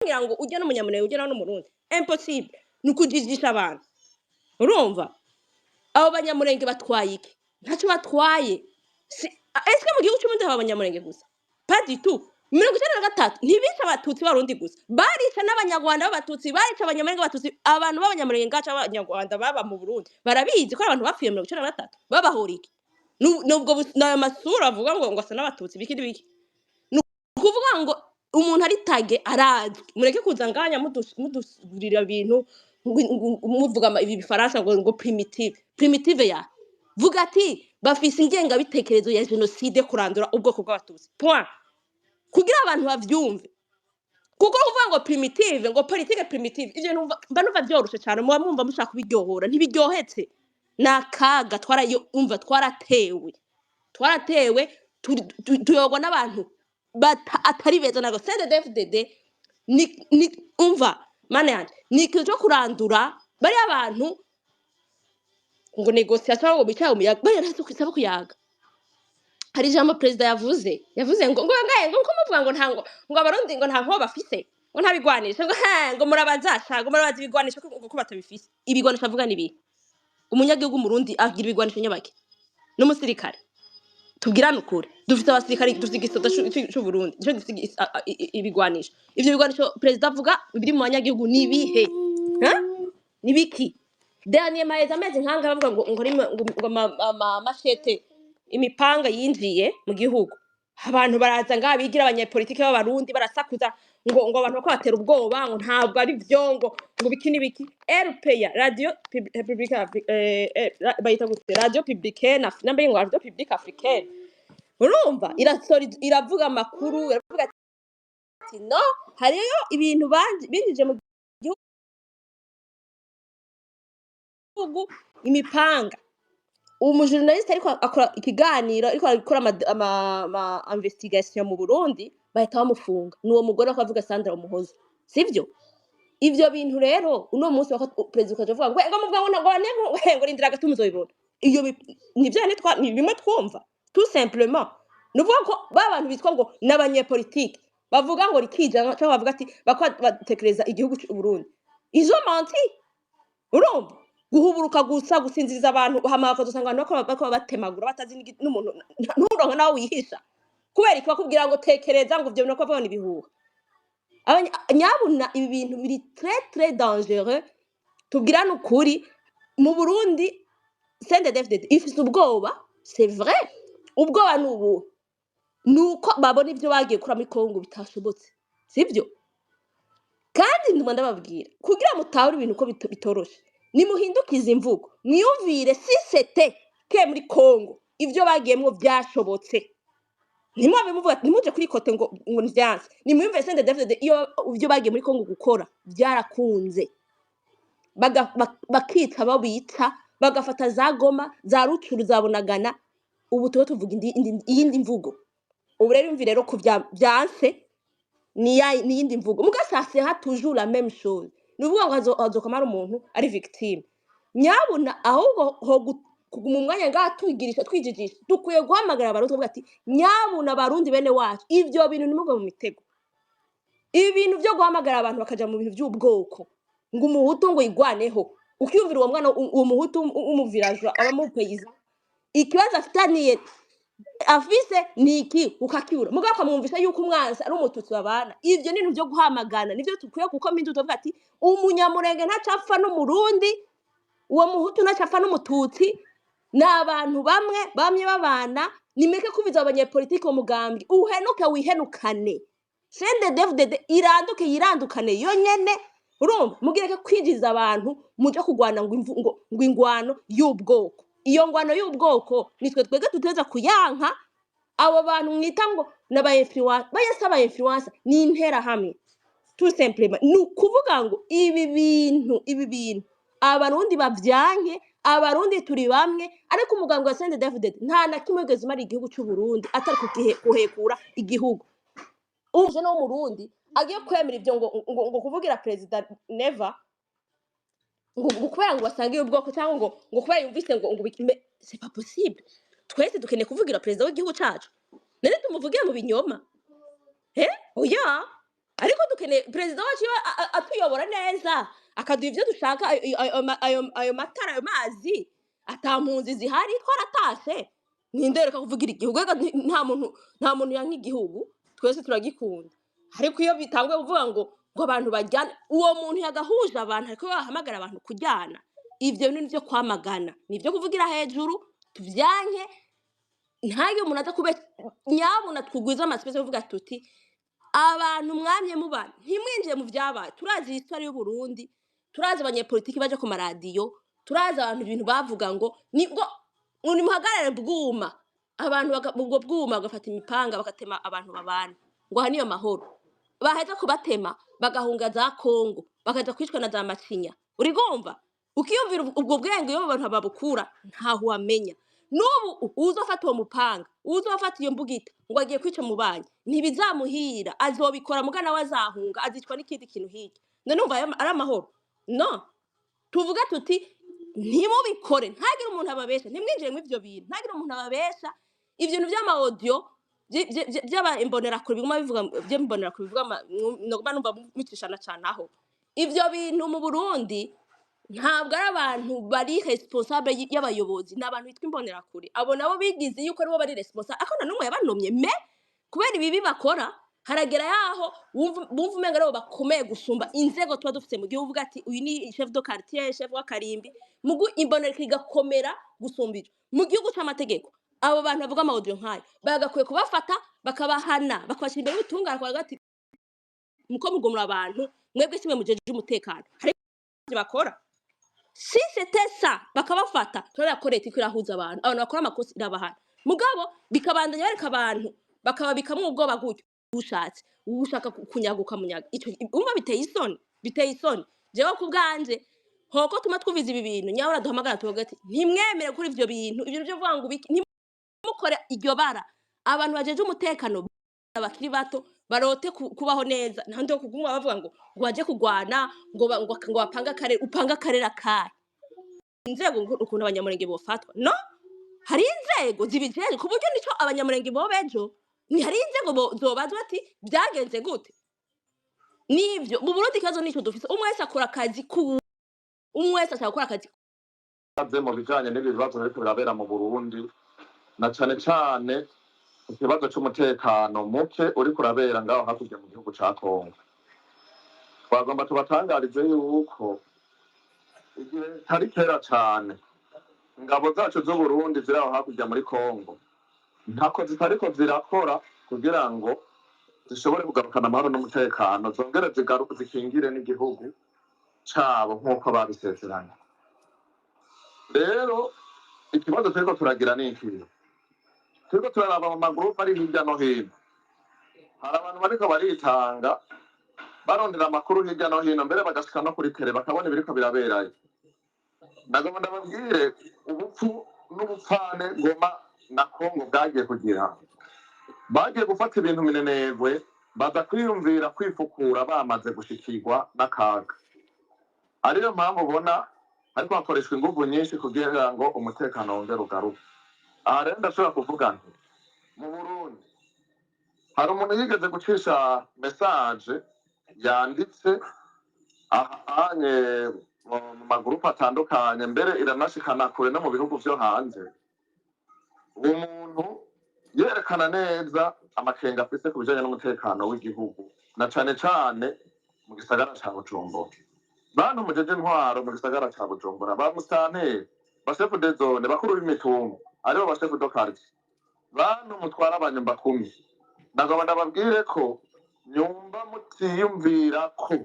Kumbwira ngo ujya n'Umunyamurenge, ujya n'Umurundi, impossible. Ni ukujijisha abantu. Urumva abo Banyamurenge batwaye iki? Ntacyo batwaye. Ese mu gihugu cy'Uburundi haba Abanyamurenge gusa? Pas du tout. 93 ntibishe Abatutsi b'Abarundi gusa, barica n'Abanyarwanda b'Abatutsi, barica Abanyamurenge b'Abatutsi. Abantu b'Abanyamurenge ngaca, Abanyarwanda baba mu Burundi barabizi ko ari abantu bapfuye 93. Babahora iki? Nubwo n'ayo masura avuga ngo asa n'Abatutsi, biki n'ibiki. Ni ukuvuga ngo umuntu ari tage arazwi. Mureke kuza nganya mudusubirira ibintu muvuga ibi bifaransa ngo primitive, primitive. Ya vuga ati bafise ingengabitekerezo ya jenoside, kurandura ubwoko bw'Abatutsi, point, kugira abantu bavyumve. Kuko kuvuga ngo primitive, ngo politique primitive, ivyo numva mba numva vyoroshe cane. Muba mwumva mushaka kubiryohora, ntibiryohetse, ni akaga. Twarayo, umva, twaratewe, twaratewe, tuyogwa n'abantu atari beza. Nago CNDD-FDD ni, umva mana yanje, ni ikintu cyo kurandura bariya bantu. Ngo négociation, ngo bicaye mu muyaga, bariya ntazi kwisaba kuyaga. Hari ijambo perezida yavuze ngo ngaye ngo uko muvuga ngo nta ngo Abarundi ngo nta nkoba bafise, ngo nta bigwanisho, ngo ha ngo murabaza sha, ngo murabaza ibigwanisho ko batabifise. Ibigwanisho avuga ni ibihe? Umunyagihugu Murundi agira ibigwanisho nyabaki? N'umusirikare? Tubwirane ukuri, dufite abasirikare, dufite igisoda c'Uburundi, nico gifite ibigwanisho. Ivyo bigwanisho perezida avuga biri mu banyagihugu ni ibihe? Ha? Ni biki? Dernier maheza amezi nkanga bavuga ngo ngo machette, imipanga yinjiye mu gihugu. Abantu baraza ngaha bigira abanyepolitike b'Abarundi, barasakuza ngo abantu bako batera ubwoba, ngo ntabwo ari byo, ngo biki n'ibiki. RPA, Radio Publique, bayita gute, Radio Publicaine, nambe ngo Radio Publique Africaine, urumva irasora, iravuga amakuru, iravuga ati no hariyo ibintu binjije mu gihugu, imipanga. Umujournaliste ariko akora ikiganiro, ariko arakora ama investigation mu Burundi, bahita bamufunga. Ni uwo mugore ko avuga, Sandra Umuhoza, sivyo? Ivyo bintu rero uno munsi wako perezida ukaja uvuga ngo muvuga ngo ngo ngo rindira gato muzobibona. Iyo nivyo ni bimwe twumva, tout simplement. Ni ukuvuga ko ba bantu bitwa ngo n'abanyepolitike bavuga ngo rikija, cyangwa bavuga ati bako batekereza igihugu c'u Burundi, ils ont menti. Urumva guhuburuka gusa, gusinziriza abantu, hama bakazosanga abantu bako batemagura batazi n'umuntu, nturonke nawe wihisha. Kubera iki? Bakubwira ngo tekereza, ngo ivyo bintu ko bavuga ni ibihuha. Nyabuna ibi bintu biri très très dangereux. Tubwirane ukuri, mu Burundi CNDD-FDD ifise ubwoba, c'est vrai. Ubwoba ni ubuhe? Ni uko babona ivyo bagiye gukora muri Congo bitashobotse, sivyo? Kandi nduma ndababwira kugira mutahure ibintu ko bitoroshe. Nimuhindukize imvugo, mwiyumvire si c'était que muri Congo ivyo bagiyemwo vyashobotse. Ntimwabe muvuga, ntimuje kuri côté ngo ntivyanse. Nimwiyumvire CNDD-FDD, iyo ivyo bagiye muri Congo gukora byarakunze, bakica abo bica, bagafata za Goma, za Rucuru, za Bunagana, ubu tuba tuvuga iyindi mvugo. Ubu rero yumvi rero ko vyanse, ni iyindi mvugo. Muga ça sera toujours la même chose. Ni ukuvuga ngo hazokamara umuntu ari victime. Nyabuna ahubwo ho kuguma umwanya ngaha twigirisha, twijijisha, dukwiye guhamagara Abarundi tukavuga ati nyabuna Abarundi bene wacu, ivyo bintu ntimugwe mu mitego. Ibi bintu vyo guhamagara abantu bakaja mu bintu vy'ubwoko, ngo Umuhutu ngo yigwaneho, ukiyumvira uwo mwana, uwo Muhutu w'umuvillageois, aba mupeyisa, ikibazo afitaniye afise ni iki? Ukakibura, mugabo akamwumvisha yuko umwansi ari Umututsi babana. Ivyo ni ibintu vyo guhamagana, nivyo dukwiye gukoma induru, tukavuga ati Umunyamurenge ntacapfa n'Umurundi, uwo Muhutu ntacapfa n'Umututsi, ni abantu bamwe bamye babana. Nimeke kubiza abanyepolitike uwo mugambwe uhenuke wihenukane. CNDD-FDD iranduke yirandukane yo nyene. Urumva mugireke kwinjiza abantu muje kugwana ngo ngo ingwano y'ubwoko. Iyo ngwano y'ubwoko nitwe twebwe dutegerezwa kuyanka. Abo bantu mwita ngo n'aba influence, baya si aba influence, ni Interahamwe, tout simplement. Ni ukuvuga ngo ibi bintu Abarundi bavyanke. Abarundi turi bamwe. Ariko umugambwe wa CNDD-FDD nta na kimwe wigeze umara igihugu c'u Burundi atari kuhekura igihugu. Uje no Murundi agiye kwemera ivyo ngo kuvugira perezida Neva, ngo kubera ngo basangiye ubwoko, cyangwa ngo kubera yumvise ngo bikime, c'est pas possible. Twese dukeneye kuvugira perezida w'igihugu cacu. None tumuvugire mu binyoma? Oya. Ariko dukeneye perezida wacu iyo atuyobora neza, akaduha ivyo dushaka, ayo matara, ayo mazi, ata mpunzi zihari, twaratashe. Ninde reka kuvugira igihugu? Ega nta muntu yanka igihugu, twese turagikunda. Ariko iyo bitanguye kuvuga ngo abantu bajyane, uwo muntu yagahuje abantu, ariko bahamagara abantu kujyana, ivyo bintu nivyo kwamagana, nivyo kuvugira hejuru, tuvyanke. Ntagire umuntu aza kube nyabuna. Twugwiza amaspace kuvuga tuti abantu mwamye muba ntimwinjiye mu vyabaye. Turazi histoire y'u Burundi, turazi abanyepolitiki baje ku maradiyo, turazi abantu ibintu bavuga ngo ni ngo nimuhagarare bwuma, abantu ubwo bwuma bagafata imipanga bagatema abantu babana, ngo aha niyo mahoro. Baheza kubatema bagahunga za Kongo, bakaja kwicwa na za macinya. Urigomba ukiyumvira ubwo bwenge iyo abantu babukura ntaho wamenya. N'ubu uzofata uwo mupanga, uzofata iyo mbugita ngo agiye kwica mu banyi, ntibizamuhira, azobikora mugana we azahunga, azicwa n'ikindi kintu hirya. None numva ayo ari amahoro? No tuvuga tuti ntimubikore, ntagire umuntu ababesha, ntimwinjire mu ivyo bintu, ntagire umuntu ababesha ivyo bintu vy'ama audio vy'aba imbonerakure biguma bivuga, vy'imbonerakure bivuga noguma numva micishana cane. Aho ivyo bintu mu Burundi ntabwo ari abantu bari responsable y'abayobozi, ni abantu bitwa imbonerakure. Abo nabo bigize yuko aribo bari responsable, ariko nta n'umwe yabanomye. Mais kubera ibibi bakora, haragera yaho bumva umenga aribo bakomeye gusumba inzego tuba dufite mu gihugu. Uvuga ati uyu ni chef de quartier, chef w'akarimbi, mugu imbonerakure igakomera gusumba ivyo. Mu gihugu c'amategeko, abo bantu bavuga ama audio nk'ayo bagakwiye kubafata, bakabahana, bakabashyira imbere y'ubutungane, bakavuga ati muko mugomora abantu, mwebwe simwe mujeje umutekano. Hari ivyo bakora. Si c'était ça, bakabafata. Turabona ko leta iko irahuza abantu, abantu bakora amakosa irabahana, mugabo bikabandanya bareka abantu bakababikamwo ubwoba gutyo. Ushatse ushaka kunyaguka munyaga ico umva biteye isoni, biteye isoni. Jewe ku bwanje, hoko tuma twuviza ibi bintu, nyabura duhamagara tuvuga ati ntimwemere kuri ivyo bintu, ivyo byo vuga ngo ibiki, ntimukore iryo bara. Abantu bajeje umutekano bakiri bato barote kubaho neza. Nta ndi kuguma bavuga ngo baje kugwana, ngo bapange akarere. Upange akarere akahe? Inzego ukuntu abanyamurenge bofatwa, no hari inzego zibijejwe, ku buryo nico abanyamurenge boba ejo ni hari inzego zobazwa ati byagenze gute. Nivyo mu Burundi ikibazo nico dufise, umwe wese akora akazi ku umwe wese ashaka gukora akazi. Mu bijanye n'ibibazo biriko birabera mu Burundi, na cane cane ikibazo c'umutekano muke uriko urabera ngaho hakurya mu gihugu ca Kongo, twagomba tubatangarize yuko igihe kitari kera cane ingabo zacu z'Uburundi ziri aho hakurya muri Kongo ntako zitariko zirakora kugira ngo zishobore kugarukana amahoro n'umutekano, zongere zigaruke zikingire n'igihugu cabo nk'uko babisezeranye. Rero ikibazo turiko turagira ni iki: turiko turaraba mu magurupe ari hirya no hino, hari abantu bariko baritanga barondera amakuru hirya no hino, mbere bagashika no kuri terrain bakabona ibiriko biraberayo. Ndagomba ndababwire ubupfu n'ubupfane Goma na Kongo bwagiye kugira. Bagiye gufata ibintu minenegwe, baza kwiyumvira kwifukura bamaze gushikirwa n'akaga. Ariyo mpamvu ubona ariko hakoreshwa inguvu nyinshi kugira ngo umutekano wongere ugaruke. Aha rero ndashobora kuvuga nti mu Burundi hari umuntu yigeze gucisha message yanditse ahanye mu magurupe atandukanye, mbere iranashikana kure no mu bihugu vyo hanze. Uwo muntu yerekana neza amakenga afise ku bijanye n'umutekano w'igihugu, na cane cane mu gisagara ca Bujumbura. Bantu mujeje intwaro mu gisagara ca Bujumbura, ba musitanteri, ba chef de zone, bakuru b'imitumba, aribo ba chef de quartier, bantu mutwara abanyumba kumi, ndagomba ndababwire ko nyumba mutiyumvira ko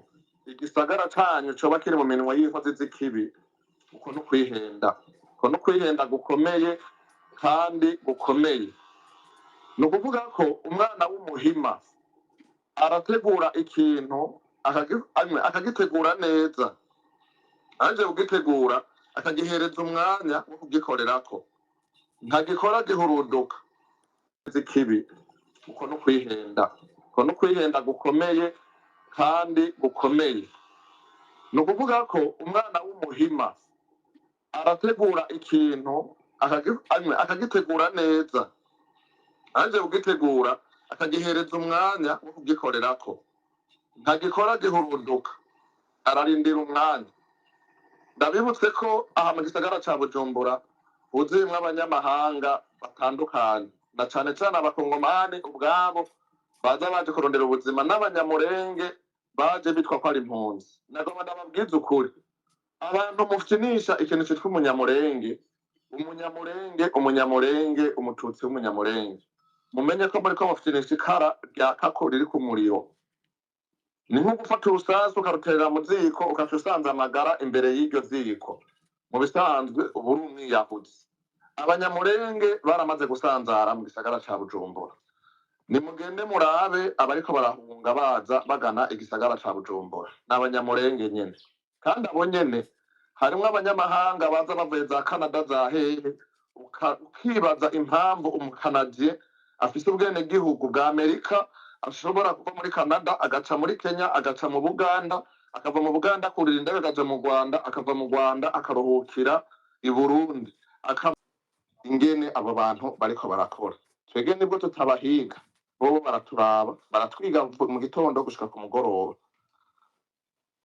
igisagara canyu coba kiri mu minwe y'inkozi z'ikibi, uko n'ukwihenda, uko n'ukwihenda gukomeye kandi gukomeye. Ni ukuvuga ko umwana w'umuhima arategura ikintu akagitegura neza, aje kugitegura akagihereza umwanya wo kugikorerako, ntagikora gihuruduka z'ikibi. Uko n'ukwihenda, uko n'ukwihenda gukomeye kandi gukomeye. Ni ukuvuga ko umwana w'umuhima arategura ikintu akagitegura neza, aje kugitegura akagihereza umwanya wo kugikorerako. Ntagikora gihuruduka, ararindira umwanya. Ndabibutse ko aha mu gisagara ca Bujumbura huzuyemwo abanyamahanga batandukanye, na cane cane abakongomani ubwabo baza baje kurondera ubuzima, n'abanyamurenge baje bitwa ko ari impunzi. Nagomba ndababwiza ukuri, abantu mufyinisha ikintu citwa umunyamurenge, umunyamurenge, umunyamurenge, umututsi w'umunyamurenge, mumenye ko muriko mufyinisha ikara ryaka ko riri ku muriro. Ni nko gufata urusasu ukaruterera mu ziko, ukaca usanza amagara imbere y'iryo ziko. Mu bisanzwe uba uri umwiyahuzi. Abanyamurenge baramaze gusanzara mu gisagara ca Bujumbura. Nimugende murabe abariko barahunga baza bagana igisagara ca Bujumbura, ni abanyamurenge nyene. Kandi abo nyene harimwo abanyamahanga baza bavuye za Canada, za hehe, ukibaza impamvu umukanadiye afise ubwenegihugu bwa Amerika ashobora kuva muri Canada agaca muri Kenya, agaca mu Buganda, akava mu Buganda akurira indege akaja mu Rwanda, akava mu Rwanda akaruhukira i Burundi. Ingene abo bantu bariko barakora, twebwe nibwo tutabahiga, bobo baraturaba, baratwiga mu gitondo gushika ku mugoroba.